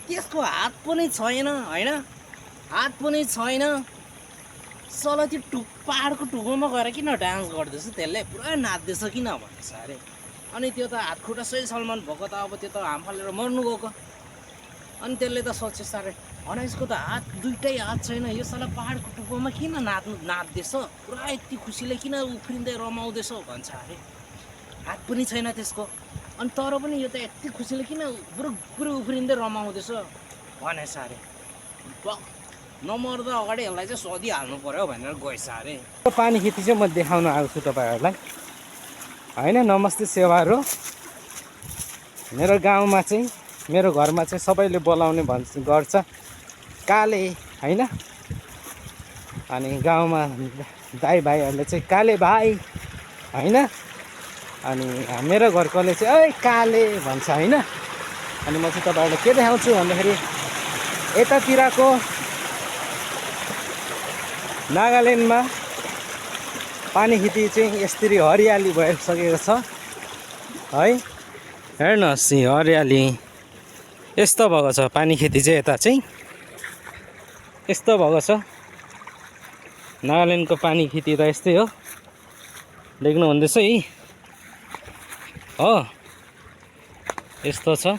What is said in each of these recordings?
त्यसको हात पनि छैन हैन, हात पनि छैन। सला त्यो पाहाडको टुप्पोमा गएर किन डान्स गर्दैछ, त्यसले पुरा नाच्दैछ किन भन्दैछ अरे। अनि त्यो त हात खुट्टा सही सलमान भएको त अब त्यो त हाम फालेर मर्नु गएको। अनि त्यसले त सोचेछ अरे होइन यसको त हात दुइटै हात छैन, यो साला पाहाडको टुप्पोमा किन नाच्दैछ, पुरा यति खुसीले किन उफ्रिँदै रमाउँदैछ भन्छ अरे। हात पनि छैन त्यसको, अनि तर पनि यो त यति खुसीले किन पुरै उफ्रिँदै रमाउँदैछ भनेछ अरे। नमर्दा अगाडि यसलाई चाहिँ सोधिहाल्नु पर्यो भनेर गएछ अरे। पानी खेती चाहिँ म देखाउन आएको छु तपाईँहरूलाई होइन। नमस्ते सेवारो। मेरो गाउँमा चाहिँ, मेरो घरमा चाहिँ सबैले बोलाउने गर्छ काले होइन। अनि गाउँमा दाइ भाइहरूले चाहिँ काले भाइ होइन। अनि मेरो घरकोले चाहिँ ओइ काले भन्छ होइन। अनि म चाहिँ तपाईँहरूलाई के देखाउँछु भन्दाखेरि यतातिरको नागाल्यान्डमा पानी खेती चाहिँ यसरी हरियाली भइसकेको छ है। हेर्नुहोस् हरियाली यस्तो भएको छ। पानी खेती चाहिँ यता चाहिँ यस्तो भएको छ। नागाल्यान्डको पानी खेती त यस्तै हो, देख्नु हुँदैछ है हो, यस्तो छ।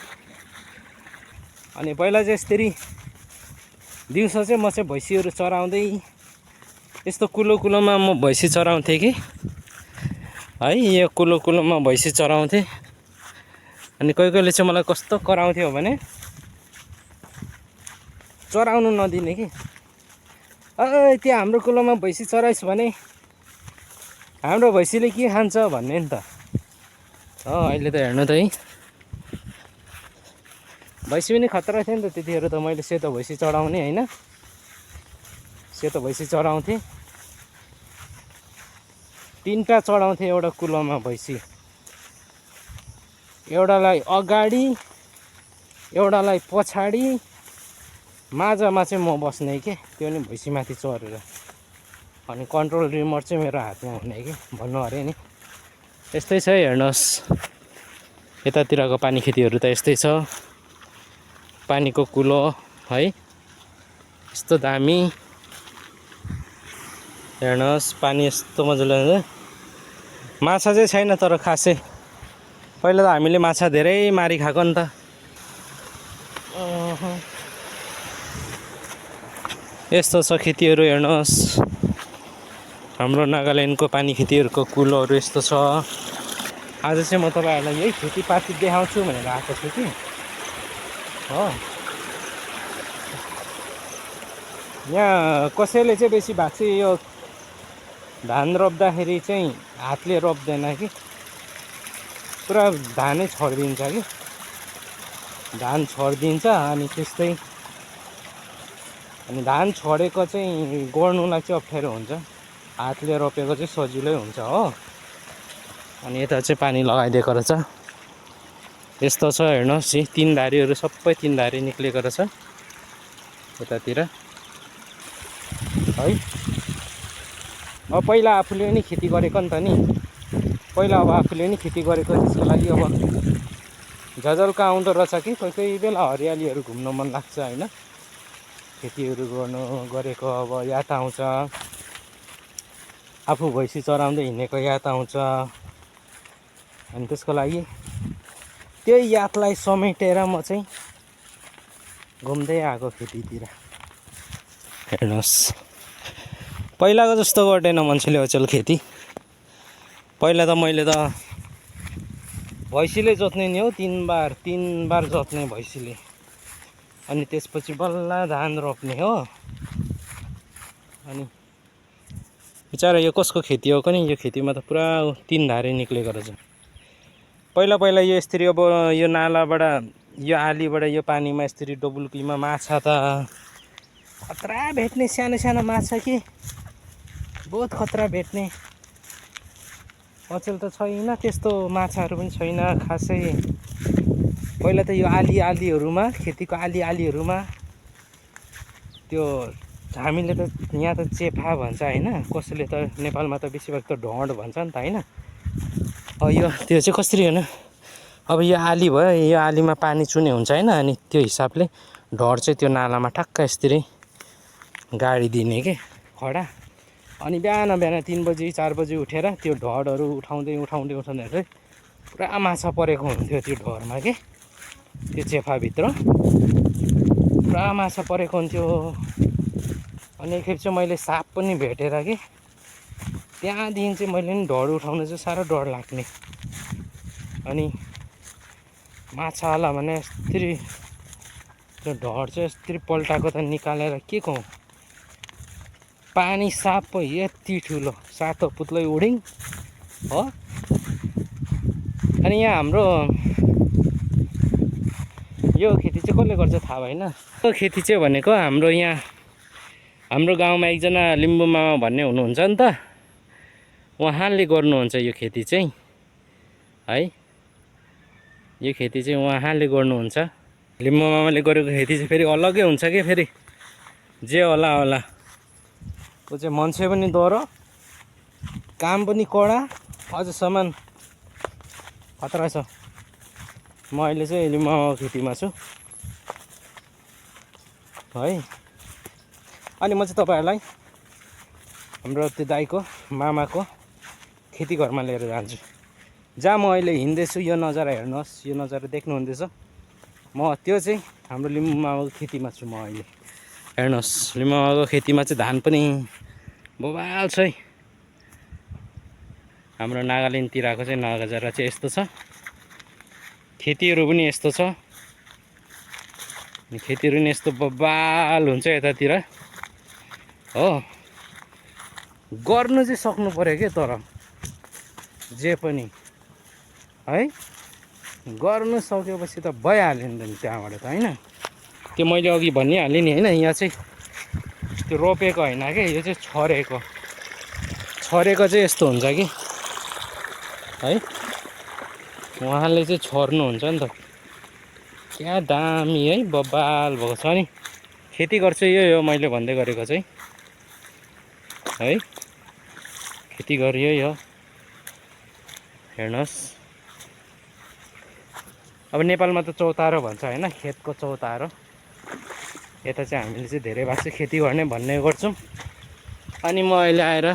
अनि पहिला चाहिँ यसरी दिउँसो चाहिँ म चाहिँ भैँसीहरू चराउँदै यस्तो कुलोमा म भैँसी चराउँथेँ कि है। यो कुलोमा भैँसी चराउँथेँ। अनि कोही कोहीले चाहिँ मलाई कस्तो कराउँथ्यो भने चराउनु नदिने कि, त्यहाँ हाम्रो कुलोमा भैँसी चराइस् भने हाम्रो भैँसीले के खान्छ भन्ने नि त। अहिले त हेर्नु त है, भैँसी पनि खतरा थियो नि त त्यतिखेर त। मैले सेतो भैँसी चढाउने होइन, सेतो भैँसी चढाउँथेँ। 3टा चढाउँथेँ एउटा कुलोमा भैँसी, एउटालाई अगाडि एउटालाई पछाडि, माझमा चाहिँ म बस्ने के, त्यो नि भैँसीमाथि चढेर। अनि कन्ट्रोल रिमोट चाहिँ मेरो हातमा हुने कि भन्नु अरे नि। यस्तै छ हेर्नुहोस्, यतातिरको पानी खेतीहरू त यस्तै छ। पानीको कुलो है यस्तो दामी। हेर्नुहोस् पानी यस्तो मजाले हुन्छ। माछा चाहिँ छैन तर खासै। पहिला त हामीले माछा धेरै मारी खाएको नि त। यस्तो छ खेतीहरू हेर्नुहोस्। हाम्रो नागाल्यान्डको पानी खेतीहरूको कुलोहरू यस्तो छ। आज चाहिँ म तपाईँहरूलाई यही खेतीपाती देखाउँछु भनेर आएको छु कि हो। यहाँ कसैले चाहिँ बेसी भएको चाहिँ यो धान रोप्दाखेरि चाहिँ हातले रोप्दैन कि, पुरा धानै छरिदिन्छ कि, धान छरिदिन्छ। अनि त्यस्तै, अनि धान छोडेको चाहिँ गोड्नुलाई चाहिँ अप्ठ्यारो हुन्छ, हातले रोपेको चाहिँ सजिलै हुन्छ हो। अनि यता चाहिँ पानी लगाइदिएको रहेछ। यस्तो छ हेर्नुहोस्, 3 धारीहरू सबै 3 धारी निक्लेको रहेछ यतातिर है। अब पहिला आफूले पनि खेती गरेको नि त नि, पहिला अब आफूले पनि खेती गरेको, त्यसको लागि अब झझल्का आउँदो रहेछ कि कोही कोही बेला हरियालीहरू घुम्न मन लाग्छ होइन। खेतीहरू गरेको अब याद आउँछ, आफू भैँसी चराउँदै हिँडेको याद आउँछ। अनि त्यसको लागि त्यही यादलाई समेटेर म चाहिँ घुम्दै आएको खेतीतिर। हेर्नुहोस् पहिलाको जस्तो गर्दैन मान्छेले अचेल खेती। पहिला त मैले त भैँसीले जोत्ने नि हो, 3 बार जोत्ने भैँसीले। अनि त्यसपछि बल्ल धान रोप्ने हो। अनि बिचारा यो कसको खेती हो नि, यो खेतीमा त पुरा 3 धारे निक्लेको रहेछ। पहिला यो यसरी अब यो नालाबाट यो आलीबाट यो पानीमा यसरी डबुल्कीमा माछा त खतरा भेट्ने, सानो सानो माछा कि बहुत खतरा भेट्ने। अचेल त छैन त्यस्तो माछाहरू पनि छैन खासै। पहिला त यो आलीहरूमा, खेतीको आलीहरूमा त्यो हामीले त यहाँ त चेफा भन्छ होइन, कसैले त नेपालमा त बेसी भाग त ढोँड भन्छ नि त होइन। यो त्यो चाहिँ कसरी होइन, अब यो आली भयो, यो आलीमा पानी चुने हुन्छ होइन। अनि त्यो हिसाबले ढड चाहिँ त्यो नालामा ठ्याक्क यसरी गाडी दिने के खडा। अनि बिहान 3 बजी 4 बजी उठेर त्यो ढडहरू उठाउँदै चाहिँ पुरा माछा परेको हुन्थ्यो त्यो ढडमा के, त्यो चेफाभित्र पुरा माछा परेको हुन्थ्यो। अनि एकखेप चाहिँ मैले साप पनि भेटेर कि त्यहाँदेखि चाहिँ मैले नि ढड उठाउन चाहिँ साह्रो डर लाग्ने। अनि माछा होला भने यस्तरी त्यो ढड चाहिँ यस्तरी पल्टाएको त निकालेर के कहूँ, पानी साप पो यति ठुलो सातो पुत्लै उडिङ हो। अनि यहाँ हाम्रो यो खेती चाहिँ कसले गर्छ थाहा भएन। यो खेती चाहिँ भनेको हाम्रो यहाँ हाम्रो गाउँमा एकजना लिम्बू मामा भन्ने हुनुहुन्छ नि त, उहाँले गर्नुहुन्छ यो खेती चाहिँ है। यो खेती चाहिँ उहाँले गर्नुहुन्छ। लिम्बू मामाले गरेको खेती चाहिँ फेरि अलग्गै हुन्छ कि, फेरि जे होला होला। ऊ चाहिँ मान्छे पनि डह्रो, काम पनि कडा, अझसम्म खतरा छ। म अहिले चाहिँ लिम्बू मामाको खेतीमा छु है। अनि म चाहिँ तपाईँहरूलाई हाम्रो त्यो दाइको मामाको खेती घरमा लिएर जान्छु, जहाँ म अहिले हिँड्दैछु। यो नजारा हेर्नुहोस्, यो नजारा देख्नुहुँदैछ। म त्यो चाहिँ हाम्रो लिम्बू मामाको खेतीमा छु म अहिले। हेर्नुहोस्, लिम्बू मामाको खेतीमा चाहिँ धान पनि बबाल छ है। हाम्रो नागाल्यान्डतिरको चाहिँ नजारा चाहिँ यस्तो छ, खेतीहरू पनि यस्तो छ। खेतीहरू पनि यस्तो बबाल हुन्छ यतातिर हो। गर्नु चाहिँ सक्नु पर्यो के, तर जे पनि है गर्नु सकेपछि त भइहाल्यो नि त्यहाँबाट त होइन। त्यो मैले अघि भनिहालेँ नि होइन, यहाँ चाहिँ त्यो रोपेको होइन कि, यो चाहिँ छरेको चाहिँ यस्तो हुन्छ कि है। उहाँले चाहिँ छर्नुहुन्छ नि त, क्या दामी है, बबाल भएको छ नि। खेती गर्छु यही हो मैले भन्दै गरेको चाहिँ है। खेती गरियो यो हेर्नुहोस्। अब नेपालमा त चौतारो भन्छ होइन, खेतको चौतारो। यता चाहिँ हामीले चाहिँ धेरै भाग चाहिँ खेती गर्ने भन्ने गर्छौँ। अनि म अहिले आएर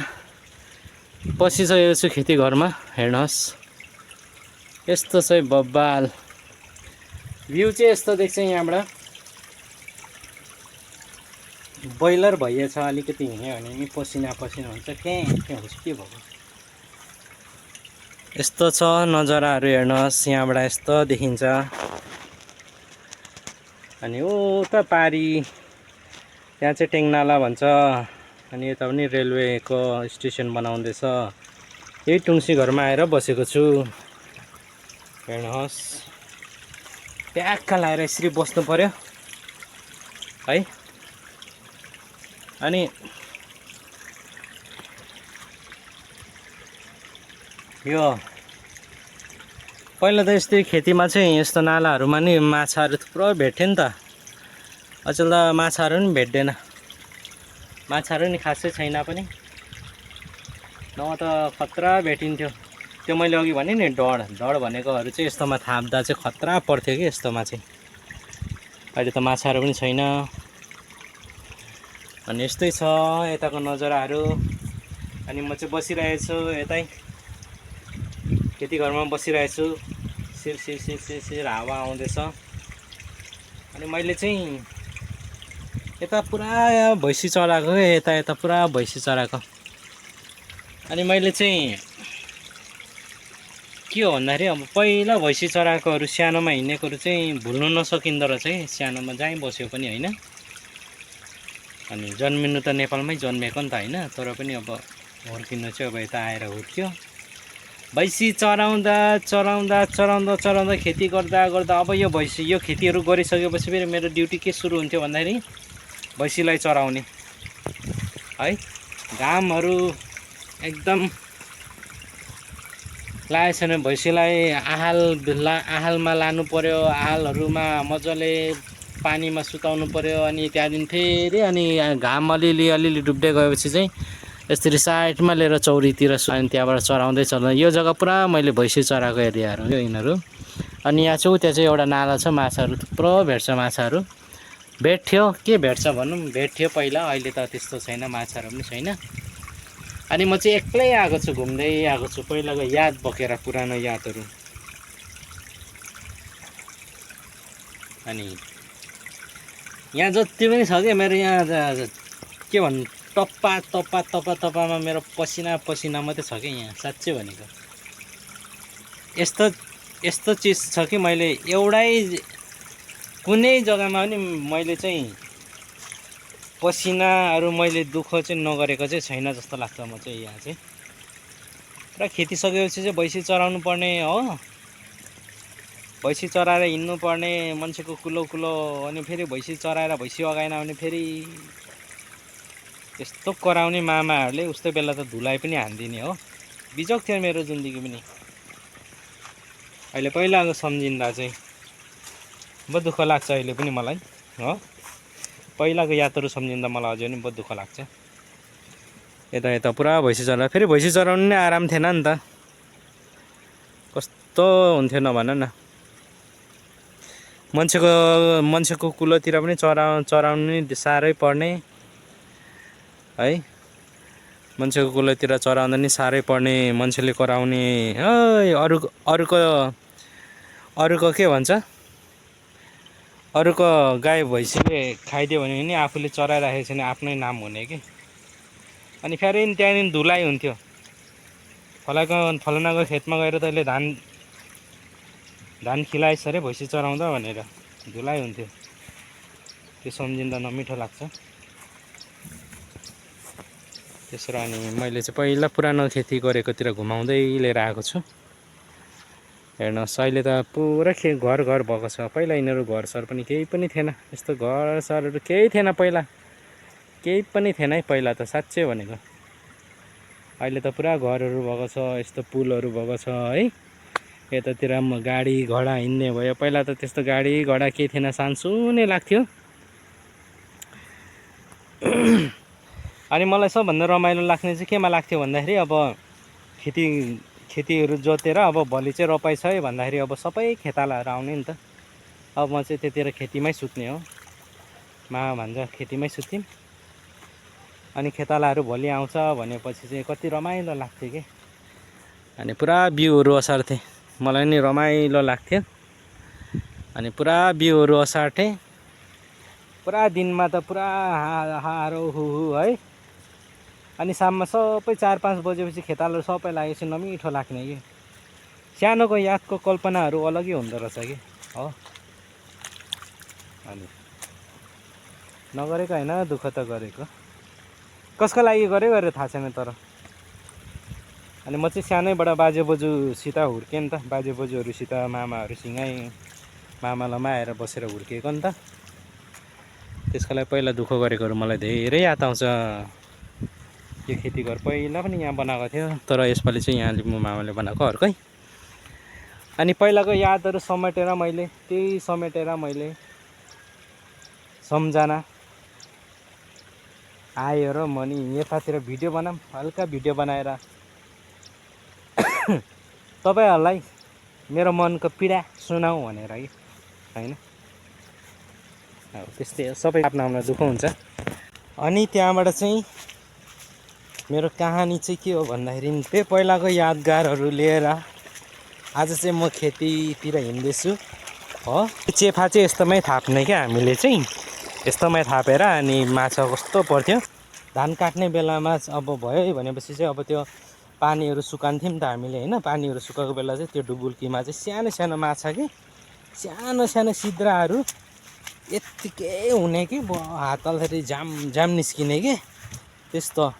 बसिसकेको छु खेती घरमा। हेर्नुहोस् यस्तो चाहिँ बबाल भ्यू चाहिँ यस्तो देख्छ यहाँबाट। बोइलर भइएछ अलिकति हिँड्यो भने नि पसिना हुन्छ, के हुन्छ के भएको। यस्तो छ नजाराहरू हेर्नुहोस्, यहाँबाट यस्तो देखिन्छ। अनि उता पारी त्यहाँ चाहिँ टेङ्नाला भन्छ। अनि यता पनि रेलवेको स्टेसन बनाउँदैछ। यही टुङ्सी घरमा आएर बसेको छु। हेर्नुहोस् प्याक्क लाएर यसरी बस्नु पर्यो है। अनि यो पहिला त यस्तै खेतीमा चाहिँ यस्तो नालाहरूमा नि माछाहरू थुप्रो भेट्थ्यो नि त। अचेल त माछाहरू पनि भेट्दैन, माछाहरू नि खासै छैन पनि। नभए त खतरा भेटिन्थ्यो। त्यो मैले अघि भने नि ढड भनेकोहरू चाहिँ यस्तोमा थाप्दा चाहिँ खतरा पर्थ्यो कि यस्तोमा चाहिँ। अहिले त माछाहरू पनि छैन। अनि यस्तै छ यताको नजाराहरू। अनि म चाहिँ बसिरहेको छु यतै खेती घरमा बसिरहेको छु। सिर हावा आउँदैछ। अनि मैले चाहिँ यता पुरा भैँसी चराएको के, यता पुरा भैँसी चराएको। अनि मैले चाहिँ के हो भन्दाखेरि अब पहिला भैँसी चराएकोहरू सानोमा हिँडेकोहरू चाहिँ भुल्नु नसकिँदो रहेछ है, सानोमा जहीँ बस्यो पनि होइन। अनि जन्मिनु त नेपालमै जन्मेको नि त होइन, तर पनि अब हुर्किनु चाहिँ अब यता आएर हुर्क्यो। भैँसी चराउँदा खेती गर्दा अब यो भैँसी यो खेतीहरू गरिसकेपछि फेरि मेरो ड्युटी के सुरु हुन्थ्यो भन्दाखेरि भैँसीलाई चराउने है। घामहरू एकदम लागेको छैन भैँसीलाई आहालमा लानु पर्यो। आहालहरूमा मजाले पानीमा सुताउनु पर्यो। अनि त्यहाँदेखि फेरि अनि घाम अलिअलि डुब्दै गएपछि चाहिँ यसरी साइडमा लिएर चौरीतिर अनि त्यहाँबाट चराउँदै यो जग्गा पुरा मैले भैँसी चराएको एरियाहरू यो यिनीहरू। अनि यहाँ चाहिँ त्यहाँ चाहिँ एउटा नाला छ, माछाहरू थुप्रो भेट्छ माछाहरू। भेट्थ्यो के भेट्छ भनौँ, भेट्थ्यो पहिला, अहिले त त्यस्तो छैन, माछाहरू पनि छैन। अनि म चाहिँ एक्लै आएको छु, घुम्दै आएको छु, पहिलाको याद बोकेर, पुरानो यादहरू। अनि यहाँ जति पनि छ क्या मेरो, यहाँ के भन्नु, टप्पामा मेरो पसिना मात्रै छ क्या यहाँ, साँच्चै भनेको। यस्तो चिज छ कि मैले एउटै कुनै जग्गामा पनि मैले चाहिँ पसिनाहरू मैले दुःख चाहिँ नगरेको चाहिँ छैन जस्तो लाग्छ म चाहिँ यहाँ चाहिँ। र खेती सकेपछि चाहिँ भैँसी चराउनु पर्ने हो, भैँसी चराएर हिँड्नु पर्ने मान्छेको कुलो, अनि फेरि भैँसी चराएर भैँसी अगाएन भने फेरि यस्तो कराउने मामाहरूले उस्तै बेला त धुलाई पनि हानिदिने हो। बिजोग थियो मेरो जिन्दगी पनि। अहिले पहिलाको सम्झिँदा चाहिँ बहुत दुःख लाग्छ अहिले पनि मलाई हो। पहिलाको यादहरू सम्झिँदा मलाई अझै पनि बहुत दुःख लाग्छ। यता पुरा भैँसी चरा, फेरि भैँसी चराउनु नै आराम थिएन नि त, कस्तो हुन्थ्यो नभन न। मान्छेको कुलोतिर पनि चराउनु नै साह्रै पर्ने है, मान्छेको कुलोतिर चराउँदा नि साह्रै पर्ने, मान्छेले कराउने। अरूको के भन्छ, अरूको गाई भैँसीले खाइदियो भने नि आफूले चराइराखेको छ भने आफ्नै नाम हुने कि। अनि फेरि त्यहाँदेखि धुलाइ हुन्थ्यो, फलानाको खेतमा गएर तैँले धान खिलाइस् अरे भैँसी चराउँदा भनेर धुलाइ हुन्थ्यो। त्यो सम्झिँदा नमिठो लाग्छ। त्यसरी अनि मैले चाहिँ पहिला पुरानो खेती गरेकोतिर घुमाउँदै लिएर आएको छु। हेर्नुहोस् अहिले त पुरा घर भएको छ। पहिला यिनीहरू घरसर पनि केही पनि थिएन, यस्तो घरसरहरू केही थिएन पहिला, केही पनि थिएन है पहिला त, साँच्चै भनेको। अहिले त पुरा घरहरू भएको छ, यस्तो पुलहरू भएको छ है। यतातिर गाडी घोडा हिँड्ने भयो, पहिला त त्यस्तो गाडी घोडा केही थिएन, सानसुनै लाग्थ्यो। अनि मलाई सबभन्दा रमाइलो लाग्ने चाहिँ केमा लाग्थ्यो भन्दाखेरि, अब खेतीहरू जोतेर अब भोलि चाहिँ रोपाइ छ है भन्दाखेरि अब सबै खेतालाहरू आउने नि त। अब म चाहिँ त्यतिर खेतीमै सुत्ने हो, मामा भन्छ खेतीमै सुत्यौँ। अनि खेतालाहरू भोलि आउँछ भनेपछि चाहिँ कति रमाइलो लाग्थ्यो कि। अनि पुरा बिउहरू ओसार्थेँ, मलाई नि रमाइलो लाग्थ्यो। अनि पुरा बिउहरू ओसार्थेँ, पुरा दिनमा त पुरा हारो हुहु है। अनि शाममा सबै 4-5 बजेपछि खेतालाहरू सबै लागेपछि नमिठो लाग्ने कि। सानोको यादको कल्पनाहरू अलग्गै हुँदो रहेछ कि हो। अनि नगरेको होइन, दुःख त गरेको, कसको लागि गरे थाहा छैन तर। अनि म चाहिँ सानैबाट बाजे बोजूसित हुर्केँ नि त, बाजे बोजूहरूसित मामाहरूसँगै मामालामा आएर बसेर हुर्किएको नि त। त्यसको लागि पहिला दुःख गरेकोहरू मलाई धेरै याद आउँछ। यो खेती घर पहिला पनि यहाँ बनाएको थियो, तर यसपालि चाहिँ यहाँ लिम्बू मामाले बनाएको अर्कै। अनि पहिलाको यादहरू समेटेर मैले सम्झना आयो र म नि यतातिर भिडियो बनाऊँ, हल्का भिडियो बनाएर तपाईँहरूलाई मेरो मनको पीडा सुनाऊ भनेर कि होइन। अब त्यस्तै हो, सबै आफ्नो दुःख हुन्छ। अनि त्यहाँबाट चाहिँ मेरो कहानी चाहिँ के हो भन्दाखेरि, त्यही पहिलाको यादगारहरू लिएर आज चाहिँ म खेतीतिर हिँड्दैछु हो। चेफा चाहिँ यस्तोमै थाप्ने क्या, हामीले चाहिँ यस्तोमै थापेर अनि माछा कस्तो पर्थ्यो। धान काट्ने बेलामा अब भयो भनेपछि चाहिँ अब त्यो पानीहरू सुकाउँथ्यौँ नि त हामीले होइन। पानीहरू सुकाएको बेला चाहिँ त्यो डुबुल्कीमा चाहिँ सानो माछा कि, सानो सिद्राहरू यत्तिकै हुने कि, हात हाल्दाखेरि जाम निस्किने कि त्यस्तो।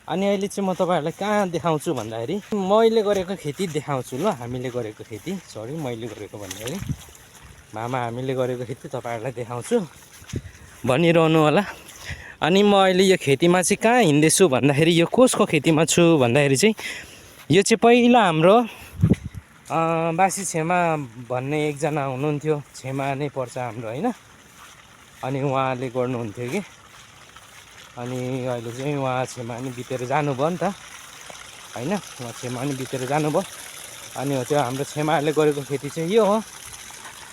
अनि अहिले चाहिँ म तपाईँहरूलाई कहाँ देखाउँछु भन्दाखेरि, मैले गरेको खेती देखाउँछु ल। हामीले गरेको खेती, मैले गरेको भन्दाखेरि हामीले गरेको खेती तपाईँहरूलाई देखाउँछु भनिरहनु होला। अनि म अहिले यो खेतीमा चाहिँ कहाँ हिँड्दैछु भन्दाखेरि, यो कसको खेतीमा छु भन्दाखेरि चाहिँ यो चाहिँ पहिला हाम्रो बासी छेमा भन्ने एकजना हुनुहुन्थ्यो, छेमा नै पर्छ हाम्रो होइन। अनि उहाँले गर्नुहुन्थ्यो कि, अनि अहिले चाहिँ उहाँ छेमा नि बितेर जानुभयो नि त होइन। उहाँ छेमा नि बितेर जानुभयो। अनि त्यो हाम्रो छेमाहरूले गरेको खेती चाहिँ यो हो।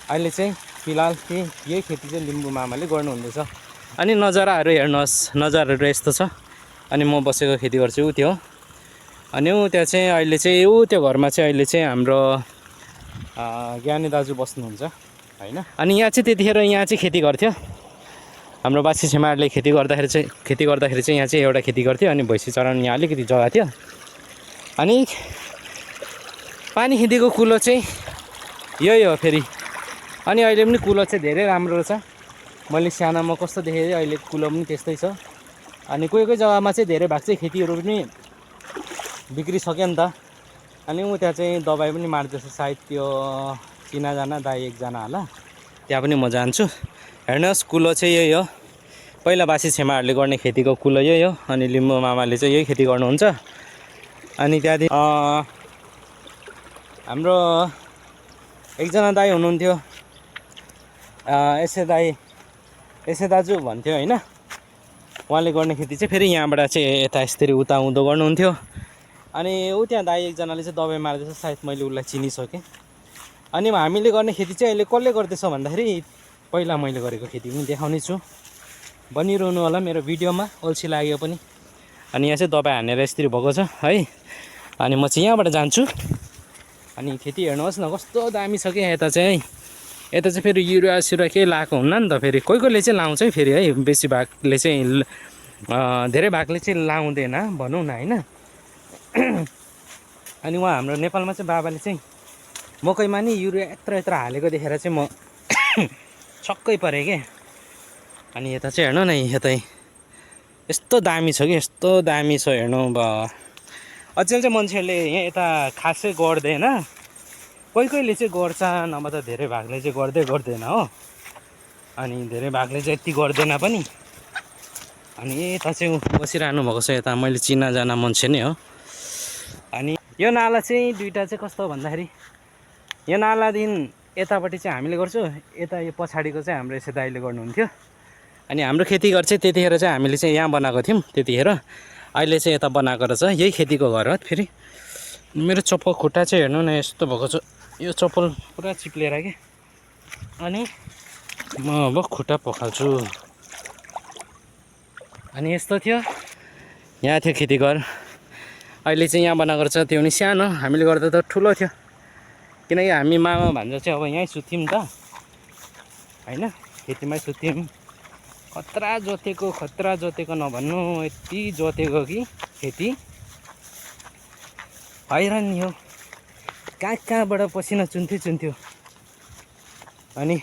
अहिले चाहिँ फिलहाल चाहिँ यही खेती चाहिँ लिम्बू मामाले गर्नुहुँदैछ। अनि नजाराहरू हेर्नुहोस्, नजाराहरू यस्तो छ। अनि म बसेको खेती गर्छु ऊ त्यो। अनि ऊ त्यहाँ चाहिँ अहिले चाहिँ ऊ त्यो घरमा चाहिँ अहिले चाहिँ हाम्रो ज्ञानी दाजु बस्नुहुन्छ होइन। अनि यहाँ चाहिँ त्यतिखेर यहाँ चाहिँ खेती गर्थ्यो हाम्रो बासी छेमाहरूले खेती गर्दाखेरि चाहिँ यहाँ चाहिँ एउटा खेती गर्थ्यो। अनि भैँसी चराउनु यहाँ अलिकति जग्गा थियो। अनि पानी खेतीको कुलो चाहिँ यही हो फेरि। अनि अहिले पनि कुलो चाहिँ धेरै राम्रो छ। मैले सानोमा कस्तो देखेँ अहिले कुलो पनि त्यस्तै छ। अनि कोही कोही जग्गामा चाहिँ धेरै भाग चाहिँ खेतीहरू पनि बिग्रिसक्यो नि त। अनि ऊ त्यहाँ चाहिँ दबाई पनि मार्दैछ सायद, त्यो चिनाजाना दाइ एकजना होला, त्यहाँ पनि म जान्छु। हेर्नुहोस् कुलो चाहिँ यही हो, पहिला बासी छेमाहरूले गर्ने खेतीको कुलो यही हो। अनि लिम्बू मामाले चाहिँ यही खेती गर्नुहुन्छ। अनि त्यहाँदेखि हाम्रो एकजना दाइ हुनुहुन्थ्यो, यसै दाजु भन्थ्यो होइन। उहाँले गर्ने खेती चाहिँ फेरि यहाँबाट चाहिँ यता यसरी उता उँधो गर्नुहुन्थ्यो। अनि ऊ त्यहाँ दाइ एकजनाले चाहिँ दबाई मार्दैछ, सायद मैले उसलाई चिनिसकेँ। अनि हामीले गर्ने खेती चाहिँ अहिले कसले गर्दैछ भन्दाखेरि पहिला मैले गरेको खेती पनि देखाउने छु, बनिरहनु होला मेरो भिडियोमा, अल्छी लाग्यो पनि। अनि यहाँ चाहिँ दबाई हानेर यसरी भएको छ है। अनि म चाहिँ यहाँबाट जान्छु। अनि खेती हेर्नुहोस् न कस्तो दामी छ क्या यता चाहिँ है। यता चाहिँ फेरि युरिया सिरिया केही लगाएको हुन्न नि त। फेरि कोही कोहीले चाहिँ लाउँछ है फेरि है, बेसी भागले चाहिँ धेरै भागले चाहिँ लाउँदैन भनौँ न होइन। अनि उहाँ हाम्रो नेपालमा चाहिँ बाबाले चाहिँ मकैमा नि युरिया यत्रो यत्रो हालेको देखेर चाहिँ म छक्कै परेँ क्या। अनि यता चाहिँ हेर्नु न, यतै यस्तो दामी छ कि यस्तो दामी छ हेर्नु भयो। अचेल चाहिँ मान्छेहरूले यहाँ यता खासै गर्दैन, कोही कोहीले चाहिँ गर्छ, नभए त धेरै भागले चाहिँ गर्दैन हो। अनि धेरै भागले चाहिँ यति गर्दैन पनि। अनि यता चाहिँ बसिरहनु भएको छ, यता मैले चिनाजाना मान्छे नै हो। अनि यो नाला चाहिँ दुईवटा चाहिँ कस्तो भन्दाखेरि यो नालादेखि यतापट्टि चाहिँ हामीले गर्छौँ, यता यो पछाडिको चाहिँ हाम्रो यसै दाइले गर्नुहुन्थ्यो। अनि हाम्रो खेती गर्छ त्यतिखेर चाहिँ हामीले चाहिँ यहाँ बनाएको थियौँ त्यतिखेर, अहिले चाहिँ यता बनाएको रहेछ, यही खेतीको घर हो। फेरि मेरो चप्पल खुट्टा चाहिँ हेर्नु न यस्तो भएको छ, यो चप्पल पुरा चिप्लेर के। अनि म अब खुट्टा पखाल्छु। अनि यस्तो थियो, यहाँ थियो खेती घर, अहिले चाहिँ यहाँ बनाएको रहेछ। त्यो पनि सानो, हामीले गर्दा त ठुलो थियो, किनकि हामी मामा भान्जा चाहिँ अब यहीँ सुत्यौँ त होइन, खेतीमै सुत्यौँ। खतरा जोतेको नभन्नु, यति जोतेको कि खेती हैरान नि हो। कहाँबाट पसिना चुन्थ्यो। अनि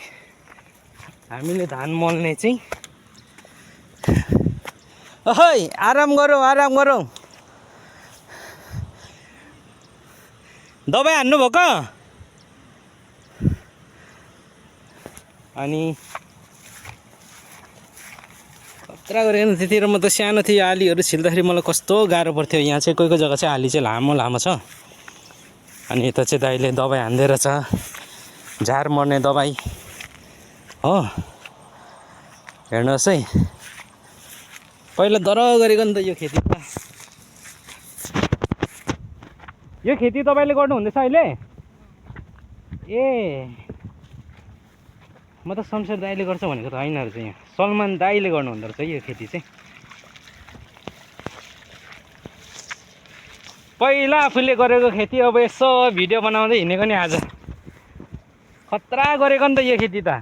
हामीले धान मल्ने चाहिँ ओहै आराम गरौँ। दबाई हान्नु भएको। अनि खतरा गरेको त्यतिखेर म त सानो थिएँ, आलीहरू छिल्दाखेरि मलाई कस्तो गाह्रो पर्थ्यो। यहाँ चाहिँ कोही जग्गा चाहिँ आली चाहिँ लामो छ। अनि यता चाहिँ दाइले दबाई हान्दै रहेछ, झार मर्ने दबाई हो। हेर्नुहोस् है, पहिला दर गरेको नि त यो खेती त। यो खेती तपाईँले गर्नुहुँदैछ अहिले? ए म त शमशेर दाइले गर्छ भनेको त होइन रहेछ, यहाँ सलमान दाइले गर्नुहुँदो रहेछ यो खेती चाहिँ। पहिला आफूले गरेको खेती अब यसो भिडियो बनाउँदै हिँडेको नि आज। खतरा गरेको नि त यो खेती त।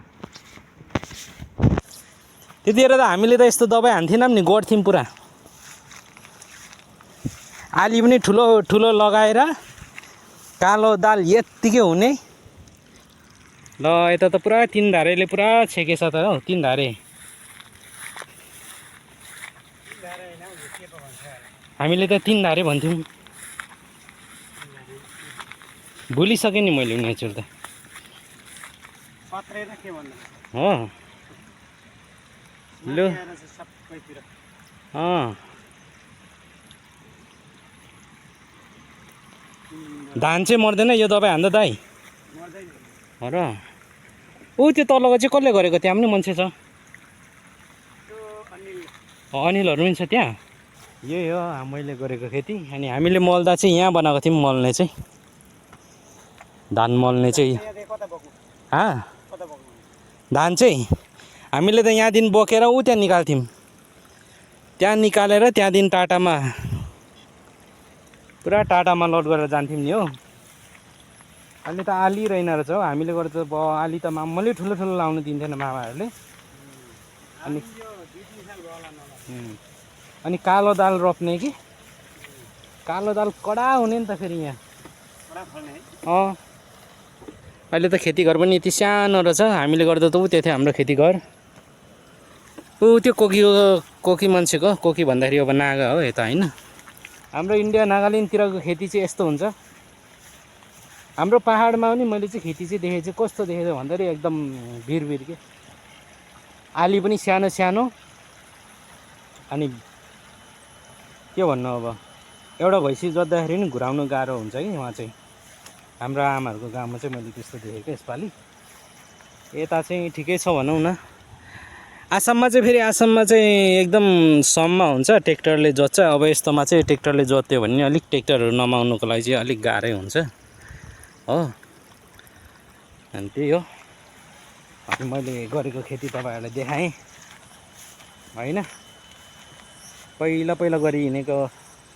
त्यतिखेर त हामीले त यस्तो दबाई हान्थेनौँ नि, गर्थ्यौँ पुरा। आली पनि ठुलो लगाएर कालो दाल यत्तिकै हुने। ल यता त पुरा 3 धारेले पुरा छेकेछ त हो, 3 धारे। हामीले त 3 धारे भन्थ्यौँ, भुलिसकेँ नि मैले नेचर त हो। लु धान चाहिँ मर्दैन यो दबाई हान्दा दाइ हो र। ऊ त्यो तलको चाहिँ कसले गरेको? त्यहाँ पनि मान्छे छ, अनिलहरू पनि छ त्यहाँ। यही हो मैले गरेको खेती। अनि हामीले मल्दा चाहिँ यहाँ बनाएको थियौँ, मल्ने चाहिँ धान मल्ने चाहिँ। धान चाहिँ हामीले त यहाँदेखि बोकेर ऊ त्यहाँ निकाल्थ्यौँ, त्यहाँ निकालेर त्यहाँदेखि टाटामा पुरा टाटामा लोड गरेर जान्थ्यौँ नि हो। अहिले त आली रहेन रहेछ हौ, हामीले गर्दा त आली त मामूली ठुलो ठुलो लाउनु दिन्थेन मामाहरूले। अनि कालो दाल रोप्ने कि कालो दाल कडा हुने नि त फेरि यहाँ। अहिले त खेतीघर पनि यति सानो रहेछ, हामीले गर्दा त ऊ त्यो थियो हाम्रो खेतीघर। ऊ त्यो कोकी मान्छेको, कोकी भन्दाखेरि अब नागा हो यता होइन। हाम्रो इन्डिया नागाल्यान्डतिरको खेती चाहिँ यस्तो हुन्छ। हाम्रो पाहाडमा पनि मैले चाहिँ खेती चाहिँ देखेँ चाहिँ कस्तो देखेँ भन्दाखेरि एकदम भिर के, आली पनि सानो सानो। अनि के भन्नु अब, एउटा भैँसी जोत्दाखेरि नि घुराउनु गाह्रो हुन्छ कि वहाँ चाहिँ। हाम्रो आमाहरूको गाउँमा चाहिँ मैले त्यस्तो देखेँ क्या यसपालि। यता चाहिँ ठिकै छ भनौँ न। आसाममा चाहिँ फेरि आसाममा चाहिँ एकदम सममा हुन्छ, ट्र्याक्टरले जोत्छ। अब यस्तोमा चाहिँ ट्र्याक्टरले जोत्यो भने अलिक ट्र्याक्टरहरू नमाउनुको लागि चाहिँ अलिक गाह्रै हुन्छ हो। अनि त्यही हो। अनि मैले गरेको खेती तपाईँहरूलाई देखाएँ होइन, पहिला पहिला गरी हिँडेको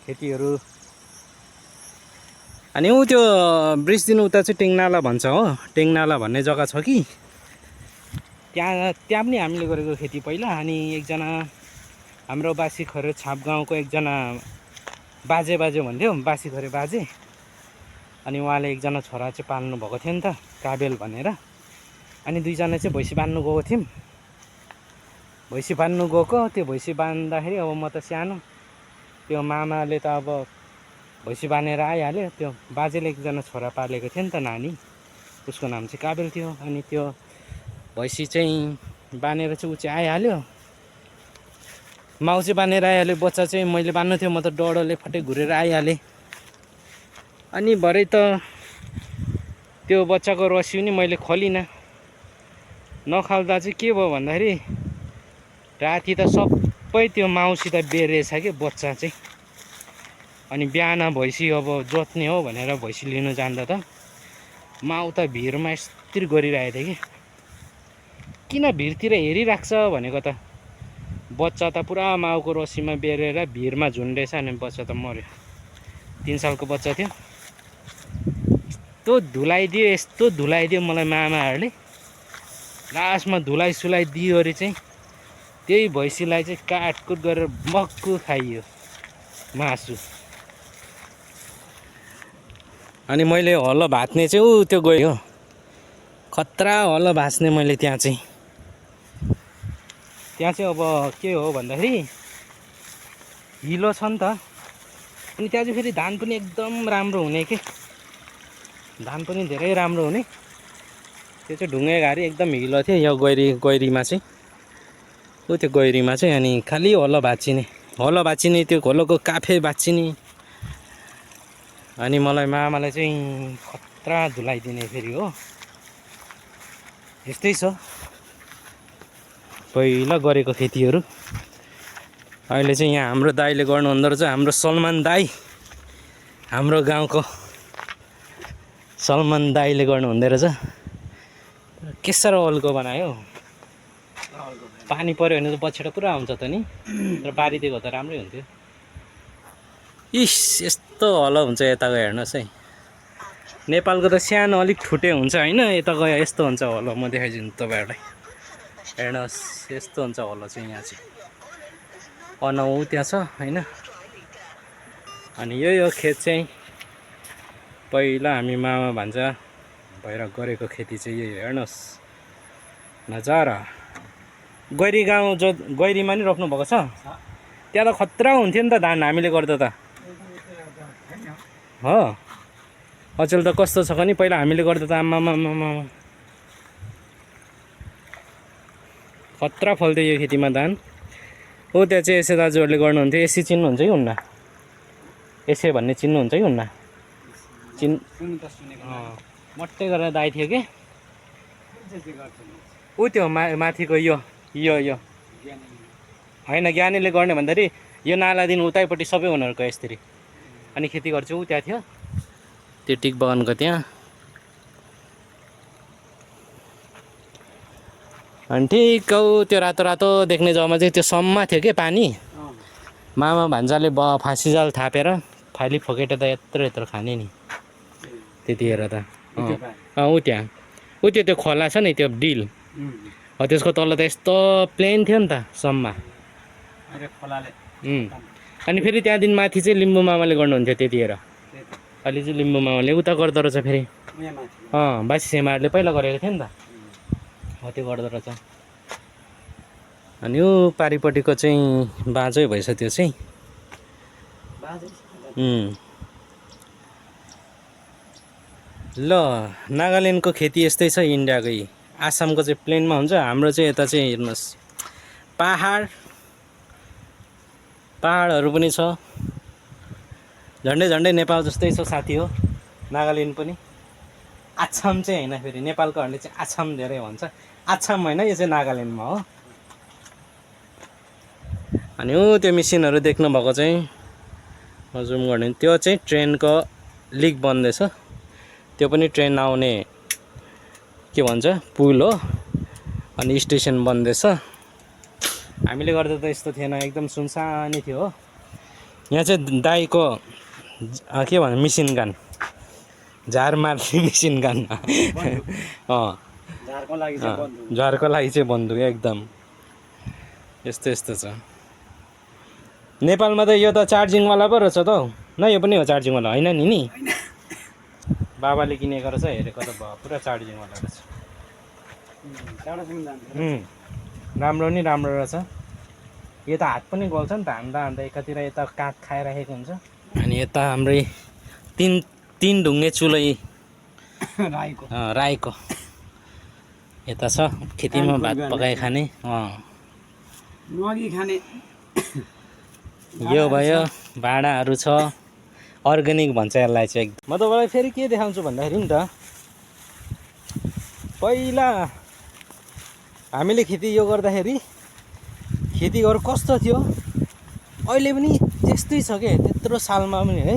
खेतीहरू। अनि ऊ त्यो ब्रिजदेखि उता चाहिँ टेङ्नाला भन्छ हो, टेङ्नाला भन्ने जग्गा छ कि त्यहाँ पनि हामीले गरेको खेती पहिला। अनि एकजना हाम्रो बासीखरे छाप गाउँको एकजना बाजे भन्थ्यो, बासीखरे बाजे। अनि उहाँले एकजना छोरा चाहिँ पाल्नु भएको थियो नि त, काबेल भनेर। अनि दुईजना चाहिँ भैँसी बान्नु गएको थियौँ। भैँसी बान्नु गएको, त्यो भैँसी बान्दाखेरि अब म त सानो, त्यो मामाले त अब भैँसी बानेर आइहाल्यो। त्यो बाजेले एकजना छोरा पालेको थियो नि त नानी, उसको नाम चाहिँ काबेल थियो। अनि त्यो भैँसी चाहिँ बानेर चाहिँ ऊ चाहिँ आइहाल्यो, माउ चाहिँ बानेर आइहाल्यो। बच्चा चाहिँ मैले बान्नु थियो, म त डढोले फट्टै घुरेर आइहालेँ। अनि भरे त त्यो बच्चाको रसी पनि मैले खोलिनँ। नखाल्दा चाहिँ के भयो भन्दाखेरि राति त सबै त्यो माउसित बेरेछ कि बच्चा चाहिँ। अनि बिहान भैँसी अब जोत्ने हो भनेर भैँसी लिनु जाँदा त माउ त भिरमा यस्तरी गरिरहेको थियो कि, किन भिरतिर हेरिराख्छ भनेको त बच्चा त पुरा माउको रसीमा बेरेर भिरमा झुन्डेछ। अनि बच्चा त मऱ्यो, 3 सालको बच्चा थियो। यस्तो धुलाइदियो मलाई मामाहरूले। लास्टमा धुलाइ दियोरी चाहिँ त्यही भैँसीलाई चाहिँ काटकुट गरेर मक्कु खाइयो मासु। अनि मैले हलो भाँच्ने चाहिँ ऊ त्यो गयो, खतरा हलो भाँच्ने मैले त्यहाँ चाहिँ अब के हो भन्दाखेरि हिलो छ नि त। अनि त्यहाँ चाहिँ फेरि धान पनि एकदम राम्रो हुने के, धान पनि धेरै राम्रो हुने। त्यो चाहिँ ढुङ्गे घारी एकदम हिलो थियो यो गैरीमा चाहिँ, ऊ त्यो गैरीमा चाहिँ। अनि खालि हलो भाँचिने त्यो हलोको काफे भाँचिने। अनि मलाई मामाले चाहिँ खतरा धुलाइदिने फेरि हो। यस्तै छ पहिला गरेको खेतीहरू। अहिले चाहिँ यहाँ हाम्रो दाइले गर्नुहुँदो रहेछ, हाम्रो सलमान दाई, हाम्रो गाउँको सलमान दाइले गर्नुहुँदो रहेछ। के साह्रो अल्गो बनायो, पानी पऱ्यो भने त बछेडा पुरा हुन्छ त नि, तर बारीदिएको त राम्रै हुन्थ्यो। इस यस्तो हलो हुन्छ यताको, हेर्नुहोस् है। नेपालको त सानो अलिक ठुटे हुन्छ होइन, यता गयो यस्तो हुन्छ हलो। म देखाइदिन्छु तपाईँहरूलाई, हेर्नुहोस् यस्तो हुन्छ हलो चाहिँ यहाँ चाहिँ। अनौ त्यहाँ छ होइन। अनि यही हो खेत चाहिँ, पहिला हामी मामा भान्जा भएर गरेको खेती चाहिँ यही। हेर्नुहोस् नजारा। गैरी गाउँ जो गैरीमा नि रोप्नु भएको छ, त्यहाँ त खतरा हुन्थ्यो नि त धान हामीले गर्दा त हो। अचेल त कस्तो छ भने पहिला हामीले गर्दा त आमामा खतरा फल्थ्यो यो खेतीमा धान। हो त्यहाँ चाहिँ यसै दाजुहरूले गर्नुहुन्थ्यो। यसै चिन्नुहुन्छ कि हुन्न, यसै भन्ने चिन्नुहुन्छ कि हुन्न? मट्टै गरेर दाइ थियो कि ऊ त्यो माथिको यो होइन, ज्ञानीले गर्ने भन्दाखेरि यो नालादेखि उतैपट्टि सबै उनीहरूको यसरी। अनि खेती गर्छ ऊ त्यहाँ थियो, त्यो टिक बगानको त्यहाँ। अनि ठिक त्यो रातो रातो देख्ने जग्गामा चाहिँ त्यो सम्ममा थियो क्या पानी। मामा भान्जाले फाँसी जाल थापेर फाली फोकेट त यत्रो यत्रो खाने नि त्यतिखेर त। ऊ त्यहाँ ऊ त्यो खोला छ नि त्यो डिल त्यसको तल त यस्तो प्लेन थियो नि त सम्ममा। अनि फेरि त्यहाँदेखि माथि चाहिँ लिम्बू मामाले गर्नुहुन्थ्यो त्यतिखेर। अहिले चाहिँ लिम्बू मामाले उता गर्दो रहेछ फेरि। बासी सेमाहरूले पहिला गरेको थियो नि त हो त्यो गर्दो रहेछ। अनि यो पारिपट्टिको चाहिँ बाँझै भएछ त्यो चाहिँ। ल नागाल्यान्डको खेती यस्तै छ इन्डियाकै। आसामको चाहिँ प्लेनमा हुन्छ, हाम्रो चाहिँ यता चाहिँ हेर्नुहोस् पहाडहरू पनि छ। झन्डै झन्डै नेपाल जस्तै छ साथी हो नागाल्यान्ड पनि। आसाम चाहिँ होइन, फेरि नेपालकोहरूले चाहिँ आसाम धेरै भन्छ, आसाम होइन यो चाहिँ नागाल्यान्डमा हो। अनि त्यो मेसिनहरू देख्नुभएको चाहिँ जुम गर्ने त्यो चाहिँ ट्रेनको लिक बन्दैछ। त्यो पनि ट्रेन आउने के भन्छ पुल हो। अनि स्टेसन बन्दैछ। हामीले गर्दा त यस्तो थिएन, एकदम सुनसानै थियो हो। यहाँ चाहिँ दाइको के भन्छ मिसिन गन, झार मार्ने मिसिन गन। झारको लागि चाहिँ बन्दुक एकदम यस्तो यस्तो छ। नेपालमा त यो त चार्जिङवाला पो रहेछ त हौ। न यो पनि हो चार्जिङवाला होइन नि बाबाले किनेको रहेछ, हेरेको त भयो पुरा चार्जिङवाला रहेछ। राम्रो नि राम्रो रहेछ। यो त हात पनि गल्छ नि त हान्दा हान्दा, एकातिर यता काठ खाइराखेको हुन्छ। अनि यता हाम्रै तिन ढुङ्गे चुलै राईको यता छ, खेतीमा भात पकाइ खाने। यो भयो भाँडाहरू छ, अर्ग्यानिक भन्छ यसलाई चाहिँ। म तपाईँलाई फेरि के देखाउँछु भन्दाखेरि नि त, पहिला हामीले खेती यो गर्दाखेरि खेतीहरू कस्तो थियो, अहिले पनि त्यस्तै छ क्या, त्यत्रो सालमा पनि है।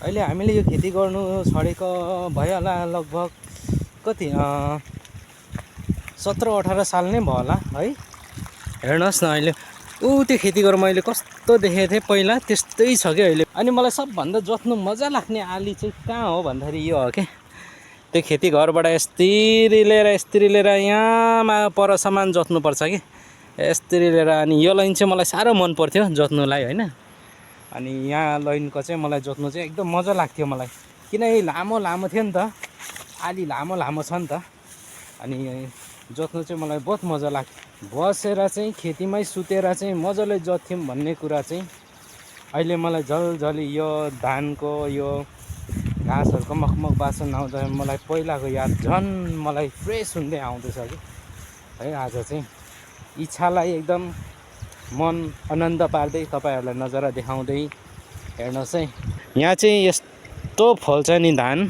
अहिले हामीले यो खेती गर्नु छोडेको भयो होला लगभग कति 17-18 साल नै भयो होला है। हेर्नुहोस् न अहिले त्यो खेतीहरू मैले कस्तो देखेको थिएँ पहिला, त्यस्तै छ क्या अहिले। अनि मलाई सबभन्दा जोत्नु मजा लाग्ने आली चाहिँ कहाँ हो भन्दाखेरि यो हो क्या, त्यो खेती घरबाट यस्तरी लिएर यहाँमा परसम्म जोत्नुपर्छ कि यस्तरी लिएर। अनि यो लाइन चाहिँ मलाई साह्रो मन पर्थ्यो जोत्नुलाई होइन। अनि यहाँ लाइनको चाहिँ मलाई जोत्नु चाहिँ एकदम मजा लाग्थ्यो मलाई, किनकि लामो लामो थियो नि त, आली लामो लामो छ नि त। अनि जोत्नु चाहिँ मलाई बहुत मजा लाग्थ्यो। बसेर चाहिँ खेतीमै सुतेर चाहिँ मजाले जोत्थ्यौँ भन्ने कुरा चाहिँ अहिले मलाई झलझली यो धानको यो घाँसहरूको मखमख बासन आउँदा मलाई पहिलाको याद झन् मलाई फ्रेस हुँदै आउँदैछ कि है। आज चाहिँ इच्छालाई एकदम मन आनन्द पार्दै तपाईँहरूलाई नजारा देखाउँदै हेर्नुहोस् है। यहाँ चाहिँ यस्तो फल्छ नि धान,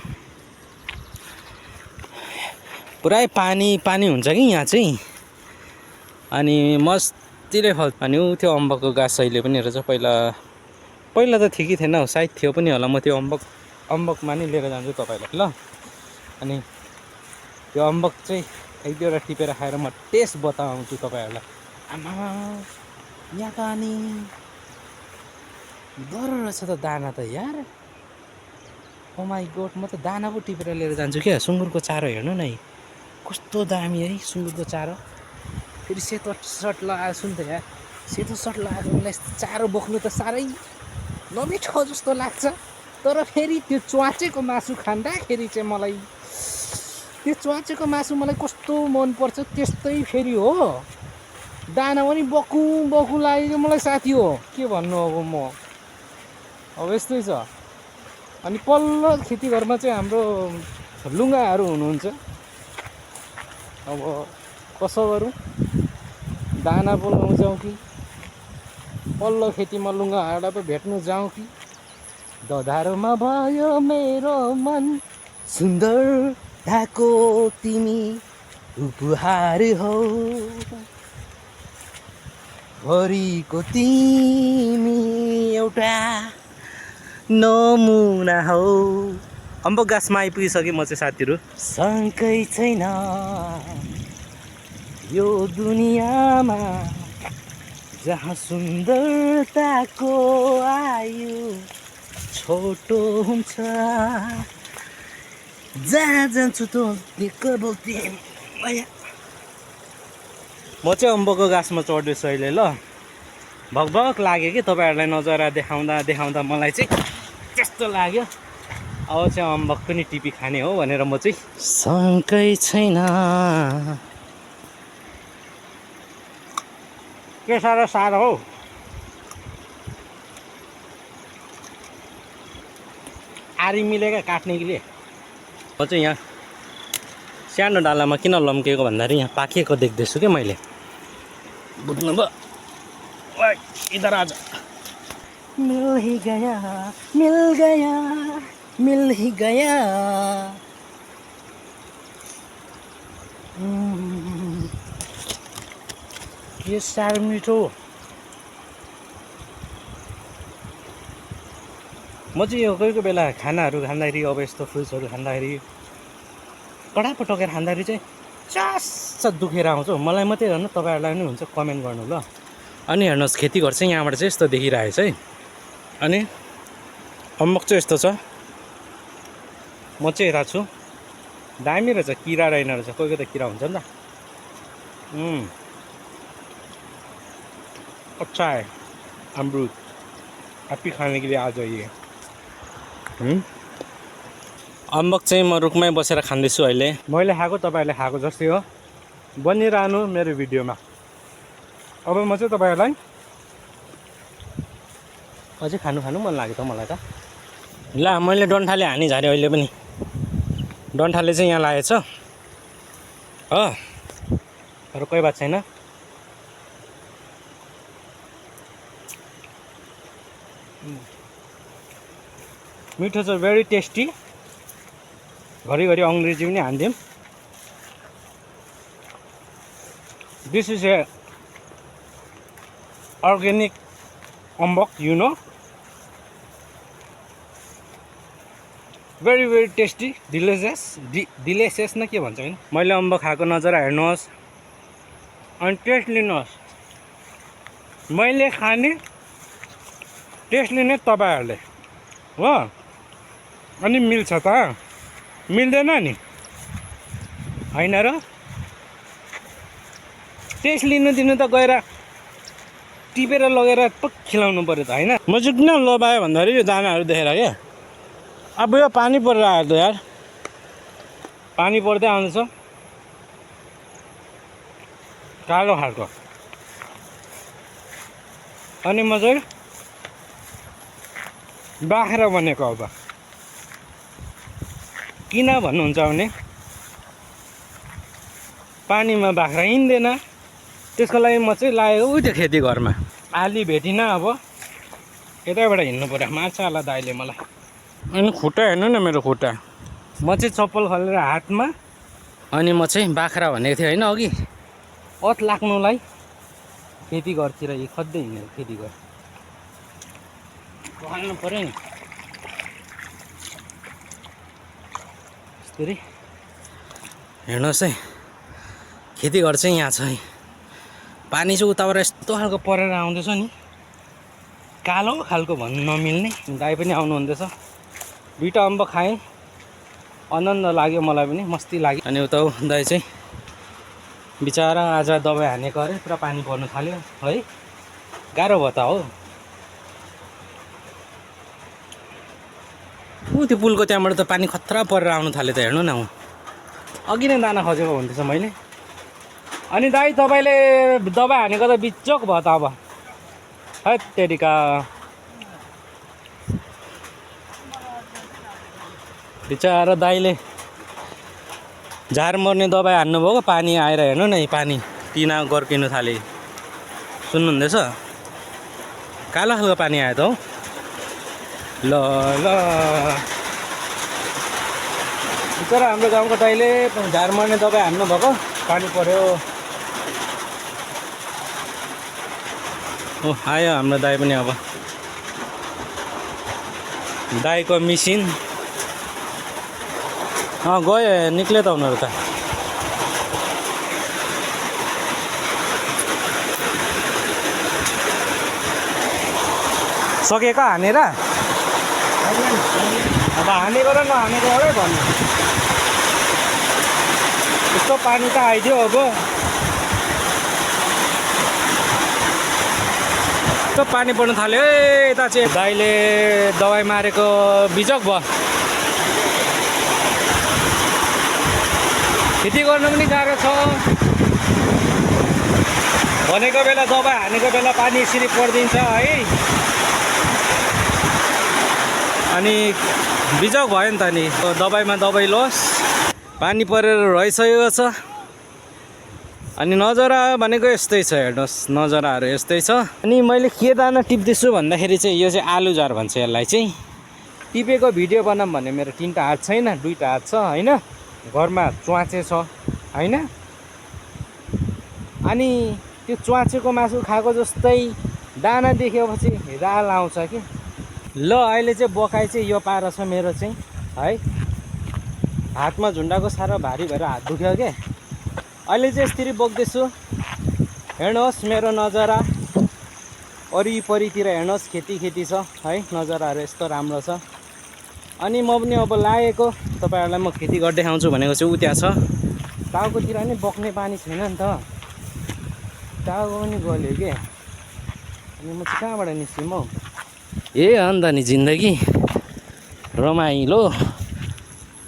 पुरै पानी हुन्छ कि यहाँ चाहिँ। अनि मस्तीले फल्छ। अनि त्यो अम्बकको गाछ अहिले पनि रहेछ, पहिला त थियो कि थिएन हौ, सायद थियो पनि होला। म त्यो अम्बकमा नि लिएर जान्छु तपाईँलाई ल। अनि त्यो अम्बक चाहिँ एक दुईवटा टिपेर खाएर म टेस्ट बताउँछु तपाईँहरूलाई। आमा यहाँको अनि डर रहेछ त दाना त यार, ओ माई गॉड। म त दाना पो टिपेर लिएर जान्छु क्या। सुँगुरको चारो हेर्नु न कस्तो दामी है सुँगुरको चारो। फेरि सेतो सर्ट लगाएको छु नि त यार, सेतो सर्ट लगाएको मलाई यस्तो चारो बोक्नु त साह्रै नमिठो जस्तो लाग्छ। तर फेरि त्यो च्वाचेको मासु खाँदाखेरि चाहिँ मलाई त्यो च्वाचेको मासु मलाई कस्तो मनपर्छ त्यस्तै फेरि हो। दाना पनि बकु लागेको मलाई साथी हो, के भन्नु अब म। अब यस्तै छ। अनि पल्लो खेती घरमा चाहिँ हाम्रो लुगाहरू हुनुहुन्छ। अब कसो गरौँ, दाना बोलाउनु जाउँ कि पल्लो खेतीमा लुगा हाडा पो भेट्नु जाउँ कि। दधारमा भयो मेरो मन सुन्दर धाको तिमी उपहार हो, भरिको तिमी एउटा नमुना हो। अम्बक गाछमा आइपुगिसकेँ म चाहिँ साथीहरू। शङ्कै छैन यो दुनियाँमा जहाँ सुन्दरताको आयु छोटो हुन्छ जहाँ जान्छु त दिक्क बोल्थे म चाहिँ अम्बकको गाछमा चढ्दैछु अहिले ल भगभग लाग्यो कि तपाईँहरूलाई नजरा देखाउँदा मलाई चाहिँ त्यस्तो लाग्यो अब चाहिँ अम्बक पनि टिपी खाने हो भनेर म चाहिँ शङ्कै छैन के साह्रो हो आरी मिलेका काट्ने कि म चाहिँ यहाँ सानो डालामा किन लम्केको भन्दाखेरि यहाँ पाकेको देख्दैछु कि मैले बुझ्नुभयो इधर आज मिल ही गया के साह्रो मिठो म चाहिँ यो कोही बेला खानाहरू खाँदाखेरि अब यस्तो फ्रुट्सहरू खाँदाखेरि कडा पटकेर खाँदाखेरि चाहिँ चास दुखेर आउँछ मलाई मात्रै हेर्नु तपाईँहरूलाई पनि हुन्छ कमेन्ट गर्नु ल अनि हेर्नुहोस् खेती घर चाहिँ यहाँबाट चाहिँ यस्तो देखिरहेछ है अनि अम्बक चाहिँ यस्तो छ म चाहिँ यता छु दामी रहेछ किरा रहेन रहेछ कोही त किरा हुन्छ नि त अच्छा है अमरुद आप ही खाने के लिए आ जाइए अम्बक चाहिँ म रुखमै बसेर खाँदैछु अहिले मैले खाएको तपाईँहरूले खाएको जस्तै हो बनिरहनु मेरो भिडियोमा अब म चाहिँ तपाईँहरूलाई अझै खानु मन लाग्यो त मलाई त ल मैले डन्ठाले हानी झारेँ अहिले पनि डन्ठाले चाहिँ यहाँ लागेछ हो अरू कोही बात छैन मिठो छ भेरी टेस्टी घरिघरि अङ्ग्रेजी पनि हान्दिउँ दिस इज ए अर्ग्यानिक अम्बक you know very tasty delicious न के भन्छ होइन मैले अम्बक खाएको नजरा हेर्नुहोस् अनि टेस्ट लिनुहोस् मैले खाने टेस्ट लिने तपाईँहरूले हो अनि मिल्छ त मिल्दैन नि होइन र टेस्ट लिनु दिनु त गएर टिपेर लगेर पक्क खिलाउनु पऱ्यो त होइन म चाहिँ किन लोभायो भन्दाखेरि यो दानाहरू देखेर क्या अब यो पानी परेर आयो त यार पानी पर्दै आउँदैछ कालो खालको अनि म चाहिँ बाख्रा बनेको अब किन भन्नुहुन्छ भने पानीमा बाख्रा हिँड्दैन त्यसको लागि म चाहिँ लागेको उही त्यो खेती घरमा आली भेटिनँ अब यतैबाट हिँड्नु पऱ्यो माछावाला दाइले मलाई अनि खुट्टा हेर्नु न मेरो खुट्टा म चाहिँ चप्पल खोलेर हातमा अनि म चाहिँ बाख्रा भनेको थिएँ होइन अघि अत लाग्नुलाई खेती घरतिर खोज्दै हिँडेको खेती घर पखाल्नु पऱ्यो नि यस्तरी हेर्नुहोस् है खेती घर चाहिँ यहाँ छ है पानी चाहिँ उताबाट यस्तो खालको परेर आउँदैछ नि कालो खालको भन्नु नमिल्ने दाइ पनि आउनु हुँदैछ दुईवटा अम्बक खाएँ आनन्द लाग्यो मलाई पनि मस्ती लाग्यो अनि उता दाइ चाहिँ बिचरा आज दबाई हानेको अरे पुरा पानी पर्नु थाल्यो है गाह्रो भयो त हो त्यो पुलको त्यहाँबाट त पानी खतरा परेर आउनु थाल्यो त हेर्नु न अघि नै दाना खोजेको हुन्थेछ मैले अनि दाइ तपाईँले दबाई हानेको त बिचोक भयो त अब है तेरिका बिचरा दाइले झार मर्ने दबाई हान्नुभयो पानी आएर हेर्नु न पानी टिना गर्किनु थाले सुन्नुहुँदैछ कालो खालको पानी आयो त हौ ल ल बिचरा हाम्रो गाउँको दाइले झार मर्ने दबाई हान्नुभएको पानी पर्यो ओ आयो हाम्रो दाइ पनि अब दाइको मिसिन गयो निक्ल्यो त उनीहरू त सकेको हानेर अब हानेको र नहानेको एउटै भन्नु। यस्तो पानी त आइदियो अब। यस्तो पानी पर्न थाल्यो है यता चाहिँ। दाइले दबाई मारेको बिजोक भयो। खेती गर्नु पनि गाह्रो छ। भनेको बेला दबाई हानेको बेला पानी यसरी परिदिन्छ है। अनि बिजोक भयो नि त नि। दबाईमा दबाई लोस। पानी परेर रहिसकेको छ। अनि नजरा भनेको यस्तै छ हेर्नुहोस्। नजराहरू यस्तै छ। अनि मैले के दाना टिप्दैछु भन्दाखेरि चाहिँ यो चाहिँ आलु जार भन्छ यसलाई चाहिँ। टिपेको भिडियो बनाऊँ भने मेरो 3टा हात छैन, 2टा हात छ होइन। घरमा च्वाचे छ होइन। अनि त्यो च्वाचेको मासु खाएको जस्तै दाना देखेपछि राल आउँछ कि। ल अहिले चाहिँ बोकाइ चाहिँ यो पारा छ मेरो चाहिँ है। हातमा झुन्डाको साह्रो भारी भएर हात दुख्यो के। अहिले चाहिँ यसरी बोक्दैछु। हेर्नुहोस् मेरो नजरा वरिपरितिर हेर्नुहोस् खेती छ है। नजराहरू यस्तो राम्रो छ। अनि म पनि अब लागेको तपाईँहरूलाई म खेती गर्दै आउँछु भनेको चाहिँ उ त्यहाँ छ। टाउकोतिर नि बोक्ने पानी छैन नि त। टाउको पनि गल्यो के। अनि म चाहिँ कहाँबाट निस्किम हौ। अन्त नि जिन्दगी रमाइलो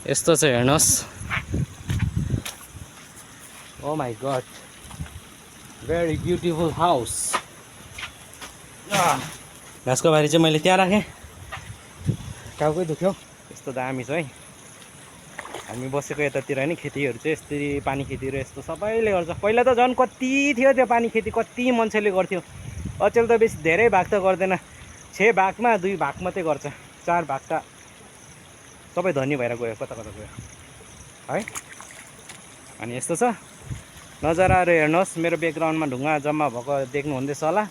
यस्तो छ हेर्नुहोस्। Oh my god very beautiful house. घाँसको बारी चाहिँ मैले त्यहाँ राखेँ। टाउकै दुख्यो। यस्तो दामी छ है। हामी बसेको यतातिर नि खेतीहरू चाहिँ यस्तरी पानी खेतीहरू यस्तो सबैले गर्छ। पहिला त झन् कति थियो त्यो पानी खेती, कति मान्छेले गर्थ्यो। अचेल त बेसी धेरै भाग त गर्दैन। 6 भागमा 2 भाग मात्रै गर्छ। 4 भाग त सबै धनी भएर गयो, कता गयो है। अनि यस्तो छ नजराहरू हेर्नुहोस्। मेरो ब्याकग्राउन्डमा ढुङ्गा जम्मा भएको देख्नुहुँदैछ होला।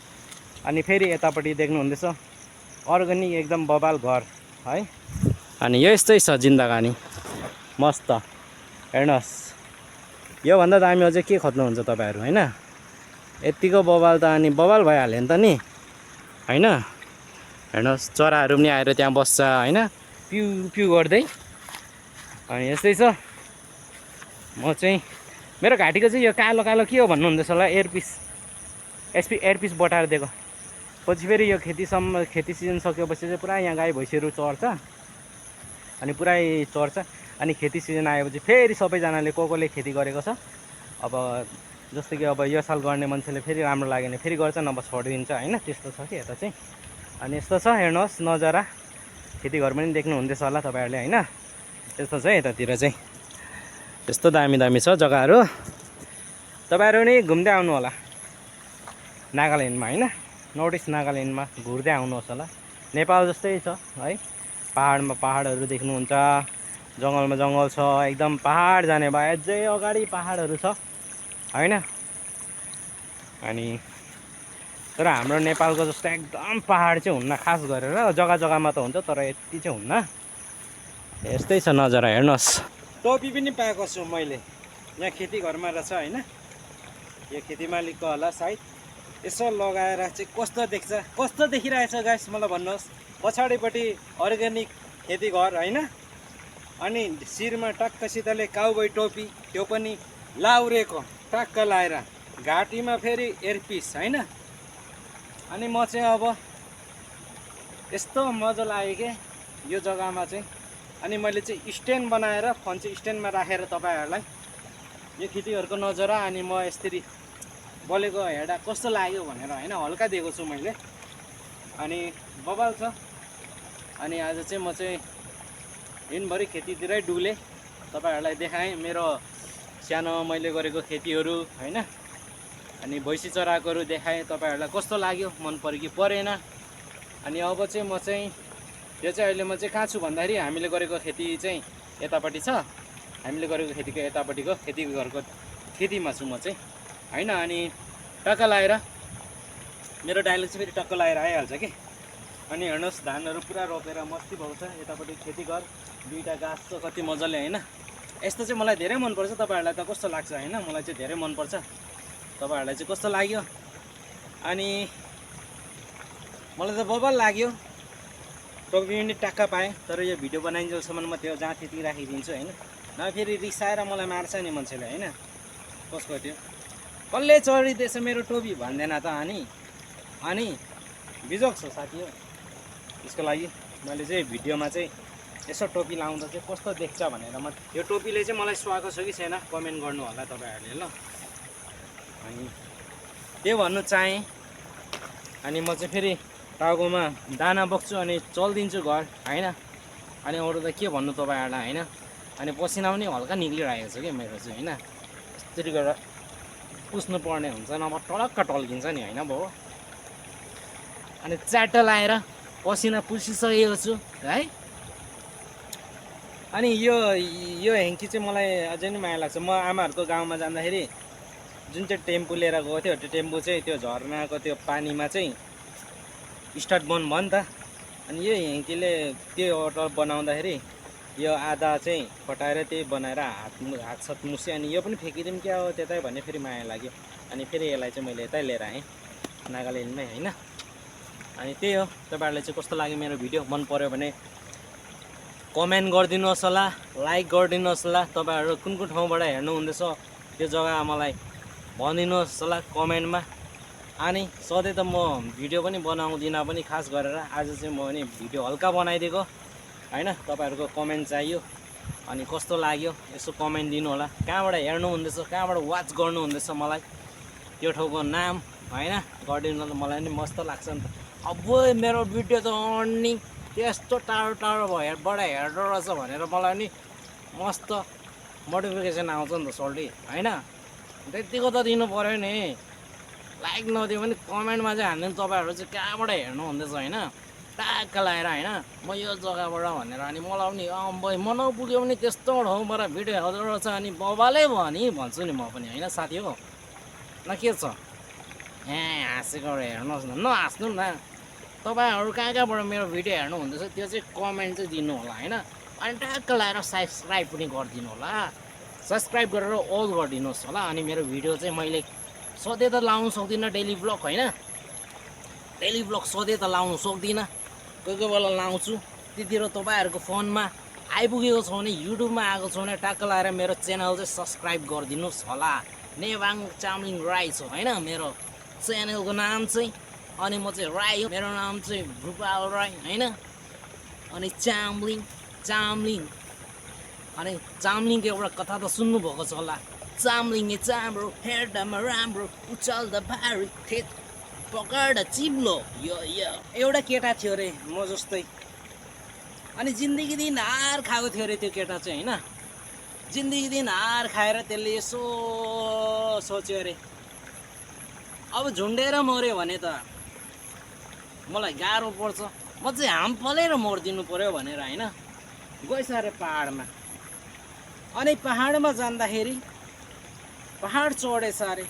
अनि फेरि यतापट्टि देख्नुहुँदैछ अर्ग्यानिक एकदम बबाल घर है। अनि यस्तै छ जिन्दगानी मस्त हेर्नुहोस्। योभन्दा दामी अझै के खोज्नुहुन्छ तपाईँहरू होइन। यत्तिको बबाल त अनि बबाल भइहाल्यो नि त नि होइन। हेर्नुहोस् चराहरू पनि आएर त्यहाँ बस्छ होइन, पिउ पिउ गर्दै। अनि यस्तै छ। म चाहिँ मेरो घाँटीको चाहिँ यो कालो कालो के हो भन्नुहुँदैछ होला। एयरपिस बटाएर दिएको। पछि फेरि यो खेती सिजन सकेपछि चाहिँ पुरा यहाँ गाई भैँसीहरू चर्छ। अनि पुरै चर्छ। अनि खेती सिजन आएपछि फेरि सबैजनाले कोले खेती गरेको छ अब जस्तो कि अब यो साल गर्ने मान्छेले फेरि राम्रो लाग्यो भने फेरि गर्छ, नभए छोडिदिन्छ होइन। त्यस्तो छ कि यता चाहिँ। अनि यस्तो छ हेर्नुहोस् नजरा। खेती घर पनि देख्नुहुँदैछ होला तपाईँहरूले होइन। त्यस्तो छ यतातिर चाहिँ। यस्तो दामी दामी छ जग्गाहरू। तपाईँहरू नि घुम्दै आउनु होला नागाल्यान्डमा होइन। नर्थ इस्ट नागाल्यान्डमा घुर्दै आउनुहोस् होला। नेपाल जस्तै छ है। पाहाडमा पाहाडहरू देख्नुहुन्छ, जङ्गलमा जङ्गल छ एकदम। पाहाड जाने भए अझै अगाडि पाहाडहरू छ होइन। अनि तर हाम्रो नेपालको जस्तो एकदम पाहाड चाहिँ हुन्न। खास गरेर जग्गा जग्गामा त हुन्छ तर यति चाहिँ हुन्न। यस्तै छ नजरा हेर्नुहोस्। टोपी पनि पाएको छु मैले। यहाँ खेती घरमा रहेछ होइन। यो खेती मालिकको होला सायद। यसो लगाएर चाहिँ कस्तो देख्छ, कस्तो देखिरहेछ गाइस मलाई भन्नुहोस्। पछाडिपट्टि अर्ग्यानिक खेती घर होइन। अनि शिरमा टक्कसितले काउबोय टोपी, त्यो पनि लाउरेको टक्क लाएर, घाँटीमा फेरि एयरपिस होइन। अनि म चाहिँ अब यस्तो मजा लाग्यो कि यो जग्गामा चाहिँ। अनि मैले चाहिँ स्ट्यान्ड बनाएर फोन चाहिँ स्ट्यान्डमा राखेर तपाईँहरूलाई यो खेतीहरूको नजरा अनि म यसरी बोलेको हेर्दा कस्तो लाग्यो भनेर होइन हल्का दिएको छु मैले। अनि बबाल छ। अनि आज चाहिँ म चाहिँ दिनभरि खेतीतिरै डुलेँ। तपाईँहरूलाई देखाएँ मेरो सानो मैले गरेको खेतीहरू होइन। अनि भैँसी चराकोहरू देखाएँ। तपाईँहरूलाई कस्तो लाग्यो, मन पऱ्यो कि परेन। अनि अब चाहिँ म चाहिँ यो चाहिँ अहिले म चाहिँ कहाँ छु भन्दाखेरि हामीले गरेको खेती चाहिँ यतापट्टि छ। हामीले गरेको खेतीको यतापट्टिको खेती घरको खेतीमा छु म चाहिँ होइन। अनि टक्क लगाएर मेरो डाइलग चाहिँ फेरि टक्क लगाएर आइहाल्छ कि। अनि हेर्नुहोस् धानहरू पुरा रोपेर मस्ती भएको छ। यतापट्टि खेती घर 2टा गाछ छ कति मजाले होइन। यस्तो चाहिँ मलाई धेरै मनपर्छ। तपाईँहरूलाई त कस्तो लाग्छ होइन। मलाई चाहिँ धेरै मनपर्छ। तपाईँहरूलाई चाहिँ कस्तो लाग्यो। अनि मलाई त बबल लाग्यो टोपी पनि टक्क पाएँ तर यो भिडियो बनाइन्जेलसम्म म त्यो जहाँ त्यति राखिदिन्छु होइन न फेरि रिसाएर मलाई मार्छ नि मान्छेले होइन कसको त्यो कसले चढिदिएछ मेरो टोपी भन्दैन त अनि बिजोग छ साथी हो त्यसको लागि मैले चाहिँ भिडियोमा चाहिँ यसो टोपी लाउँदा चाहिँ कस्तो देख्छ भनेर म यो टोपीले चाहिँ मलाई सुहाएको छ कि छैन कमेन्ट गर्नु होला तपाईँहरूले ल अनि त्यो भन्नु चाहेँ अनि म चाहिँ फेरि टाउकोमा दाना बोक्छु अनि चल्दिन्छु घर होइन अनि अरू त के भन्नु तपाईँहरूलाई होइन अनि पसिना पनि हल्का निक्लिरहेको छ कि मेरो चाहिँ होइन यसरी गरेर पुस्नु पर्ने हुन्छ नभए टलक्क टल्किन्छ नि होइन बाउ अनि च्याट्ट लाएर पसिना पुसिसकेको छु है अनि यो हेङ्की चाहिँ मलाई अझै नै माया लाग्छ म आमाहरूको गाउँमा जाँदाखेरि जुन चाहिँ टेम्पो लिएर गएको थियो त्यो टेम्पो चाहिँ त्यो झरनाको त्यो पानीमा चाहिँ स्टार्ट बन्द भयो नि त अनि यो हेङ्कीले त्यो अटो बनाउँदाखेरि यो आधा चाहिँ फटाएर त्यही बनाएर हातसात मुसेँ अनि यो पनि फ्याँकिदिउँ क्या हो त्यतै भन्ने फेरि माया लाग्यो अनि फेरि यसलाई चाहिँ मैले यतै लिएर आएँ नागाल्यान्डमै होइन अनि त्यही हो तपाईँहरूलाई चाहिँ कस्तो लाग्यो मेरो भिडियो मन पऱ्यो भने कमेन्ट गरिदिनुहोस् होला लाइक गरिदिनुहोस् होला तपाईँहरू कुन कुन ठाउँबाट हेर्नुहुँदैछ त्यो जग्गा मलाई भनिदिनुहोस् होला कमेन्टमा अनि सधैँ त म भिडियो पनि बनाउँदिनँ पनि खास गरेर आज चाहिँ म नि भिडियो हल्का बनाइदिएको होइन तपाईँहरूको कमेन्ट चाहियो अनि कस्तो लाग्यो यसो कमेन्ट दिनु होला कहाँबाट हेर्नुहुँदैछ कहाँबाट वाच गर्नुहुँदैछ मलाई त्यो ठाउँको नाम होइन गरिदिनु होला मलाई नि मस्त लाग्छ नि त अब मेरो भिडियो त अनि त्यस्तो टाढो टाढोबाट हेर्दो रहेछ भनेर मलाई नि मस्त मोटिफिकेसन आउँछ नि त सोल्टी होइन त्यतिको त दिनु पऱ्यो नि लाइक नदियो भने कमेन्टमा चाहिँ हाल्नु तपाईँहरू चाहिँ कहाँबाट हेर्नुहुँदैछ होइन ट्याक्क लगाएर होइन म यो जग्गाबाट भनेर अनि मलाई पनि अम्बई म नपुग्यो भने त्यस्तो ठाउँबाट भिडियो हेर्दो रहेछ अनि बबालै भयो नि भन्छु नि म पनि होइन साथी हो न के छ हाँसेको हेर्नुहोस् न नहाँस्नु न तपाईँहरू कहाँबाट मेरो भिडियो हेर्नुहुँदैछ त्यो चाहिँ कमेन्ट चाहिँ दिनु होला होइन अनि ट्याक्क लगाएर सब्सक्राइब पनि गरिदिनु होला सब्सक्राइब गरेर अल गरिदिनुहोस् होला अनि मेरो भिडियो चाहिँ मैले सधैँ त लाउनु सक्दिनँ डेली ब्लग होइन डेली ब्लग सधैँ त लाउनु सक्दिनँ कोही कोही बेला लाउँछु त्यतिर तपाईँहरूको फोनमा आइपुगेको छ भने युट्युबमा आएको छ भने ट्याक्क लगाएर मेरो च्यानल चाहिँ सब्सक्राइब गरिदिनुहोस् होला नेवाङ चामलिङ राई छ होइन मेरो च्यानलको नाम चाहिँ अनि म चाहिँ राई हो मेरो नाम चाहिँ भूपाल राई होइन अनि चामलिङ अनि चामलिङको एउटा कथा त सुन्नुभएको छ होला चामलिङे चाम्रो हेर्दामा राम्रो उचाल्दा भारी थेत पकाएर चिम्लो यो एउटा केटा थियो अरे म जस्तै अनि जिन्दगी दिन हार खाएको थियो अरे त्यो केटा चाहिँ होइन जिन्दगी दिन हार खाएर त्यसले यसो सोच्यो अरे अब झुन्डेर मऱ्यो भने त मलाई गाह्रो पर्छ म चाहिँ हाम फलेर मरिदिनु पऱ्यो भनेर होइन गएछ अरे पाहाडमा अनि पाहाडमा जाँदाखेरि पहाड चढेछ अरे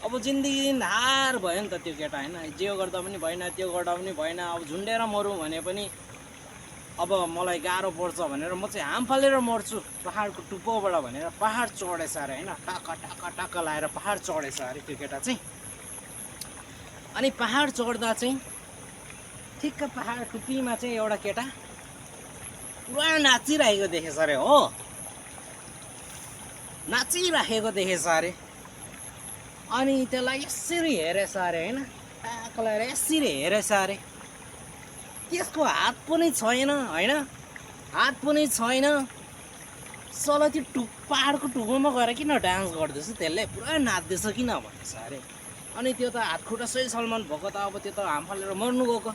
अब जिन्दगी दिन हार भयो नि त त्यो केटा होइन जे गर्दा पनि भएन त्यो गर्दा पनि भएन अब झुन्डेर मरौँ भने पनि अब मलाई गाह्रो पर्छ भनेर म चाहिँ हाम फालेर मर्छु पहाडको टुप्पोबाट भनेर पहाड चढेछ अरे होइन टक्क लाएर पहाड चढेछ अरे त्यो केटा चाहिँ अनि पहाड चढ्दा चाहिँ ठिक्क पहाड टुप्पीमा चाहिँ एउटा केटा पुरा नाचिरहेको देखेछ अरे हो नाचिराखेको देखेछ अरे अनि त्यसलाई यसरी हेरेछ अरे होइन ट्याक्क लगाएर यसरी हेरेछ अरे त्यसको हात पनि छैन होइन हात पनि छैन सला त्यो पाहाडको टुप्पोमा गएर किन डान्स गर्दैछ त्यसले पुरा नाच्दैछ किन भनेछ अरे अनि त्यो त हात खुट्टा सही सलमान भएको त अब त्यो त हाम फालेर मर्नु गएको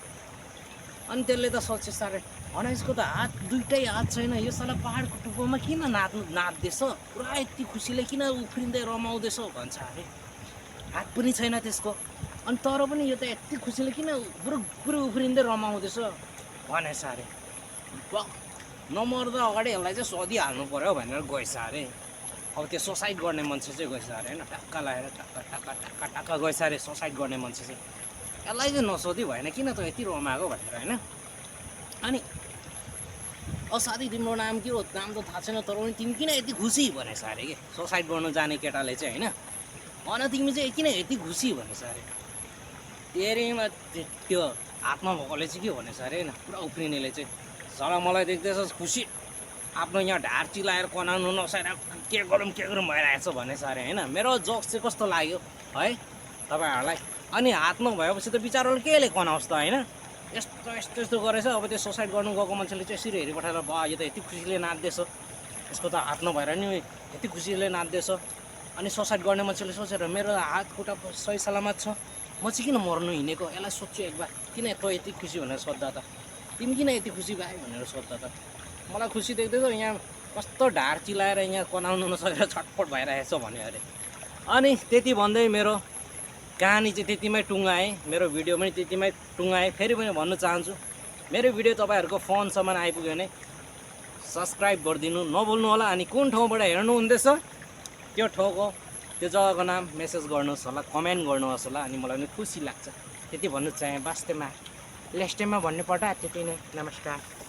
अनि त्यसले त सोचेछ अरे होइन यसको त हात दुइटै हात छैन यो साला पाहाडको टुप्पोमा किन नाच्दैछ पुरा यति खुसीले किन उफ्रिँदै रमाउँदैछ भन्छ अरे हात पनि छैन त्यसको अनि तर पनि यो त यति खुसीले किन पुरो उफ्रिँदै रमाउँदैछ भनेछ अरे नमर्दा अगाडि यसलाई चाहिँ सोधिहाल्नु पऱ्यो भनेर गएछ अरे अब त्यो सुसाइड गर्ने मान्छे चाहिँ गएछ अरे होइन टक्क लगाएर टक्क गएछ अरे सुसाइड गर्ने मान्छे चाहिँ यसलाई चाहिँ नसोधी भएन किन त यति रमाएको भनेर होइन अनि साथी तिम्रो नाम के हो नाम त थाहा छैन तर पनि तिमी किन यति खुसी भनेछ अरे कि सुसाइड गर्नु जाने केटाले चाहिँ होइन तिमी चाहिँ किन यति खुसी भनेछ अरे तेरेमा त्यो हातमा भएकोले चाहिँ के भनेछ अरे होइन पुरा उफ्रिनेले चाहिँ सर मलाई देख्दैछ खुसी आफ्नो यहाँ ढाड चिलाएर कनाउनु नसाएर के गरौँ भइरहेछ भनेछ अरे होइन मेरो जोक्स चाहिँ कस्तो लाग्यो है तपाईँहरूलाई अनि हात नभएपछि त बिचाराले केले कनाउँछ त होइन यस्तो गरेछ अब त्यो सुसाइड गर्नु गएको मान्छेले चाहिँ यसरी हेरिपठाएर भयो यो त यति खुसीले नाच्दैछ यसको त हात नभएर नि यति खुसीले नाच्दैछ अनि सुसाइड गर्ने मान्छेले सोचेर मेरो हात खुट्टा सही सलामत छ म चाहिँ किन मर्नु हिँडेको यसलाई सोध्छु एकबार किन तँ यति खुसी भनेर सोद्धा त तिमी किन यति खुसी भयो भनेर सोद्धा त मलाई खुसी देख्दैछौ यहाँ कस्तो ढाड चिलाएर यहाँ कनाउनु नसकेर छटपट भइरहेछ भन्यो अरे अनि त्यति भन्दै मेरो कहानी चाहिँ त्यतिमै टुङ्गाएँ मेरो भिडियो पनि त्यतिमै टुङ्गाएँ फेरि पनि भन्न चाहन्छु मेरो भिडियो तपाईँहरूको फोनसम्म आइपुग्यो भने सब्सक्राइब गरिदिनु नभुल्नु होला अनि कुन ठाउँबाट हेर्नु हुँदैछ त्यो ठाउँको त्यो जग्गाको नाम मेसेज गर्नुहोस् होला कमेन्ट गर्नुहोस् होला अनि मलाई पनि खुसी लाग्छ त्यति भन्नु चाहेँ वास्तवमा लेस्टेमा भन्नु पर्दा त्यति नै नमस्कार